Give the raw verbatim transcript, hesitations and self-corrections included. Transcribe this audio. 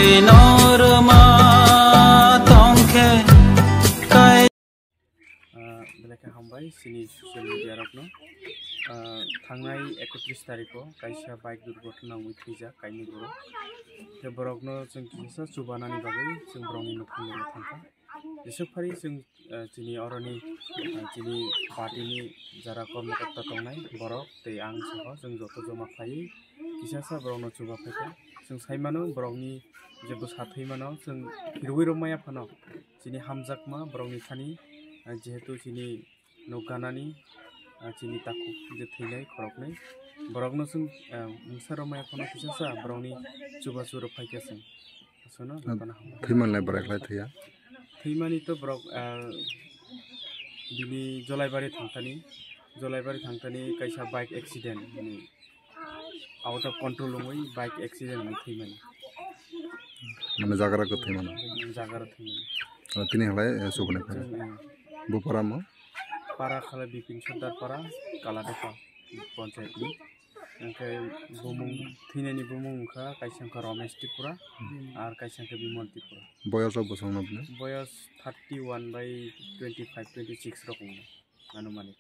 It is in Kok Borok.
Norma tongkhe kai. Ah, belai khe hambai chini social media rokno. Ah, thangnai ekotris tarikh o kaisa bike durgotona wngwi thwijak kainwi borok. Tei borokno chwng kisa chubanani bagwi chwng borokni nukhung bai thangkha. Jesuk phari chwng, ah, chini oroni, ah, chini party ni jara kormokorta tongnai borok tei ang soho chwng joto joma khlaiwi kisasa borokno chuba phaikha. Chwng sai mano borokni je bwsa thwi mano chwng hirwi rwmaya phano chini hamjakma borokni thani, ah, jehetu chini nuk ganani, ah, chini takhuk je thwinai khoroknwi borokno chwng, ah, mungsa rwmaya phano kisasa borokni chubachu rw phaikha chwng. Aswkno Ah, jotono hambai. Thwimanlai borai khlai thwiya? Thwimani to borok, ah, bini Jolaibari thangthani, Jolaibari thangthani kaisa bike accident, mane out of control wngwi bike accident wngwi thwimani. Mane jaga rok thwimano? Jaga rok thwimani. Ah, tini halai, eh, suboni phai. Chwng, eh, Bupara mo? Para khala Bipin Sardar para, Kaladoka panchayat ni. Hwnkhe bumung, thwinani bumung wngkha, kaisa wngkha Ramesh Tripura, ar kaisa wngkha Bimal Tripura. Boyos rok bwswk no bini? Boyos thirty one bai twenty five, twenty six rok wngo, anumanik.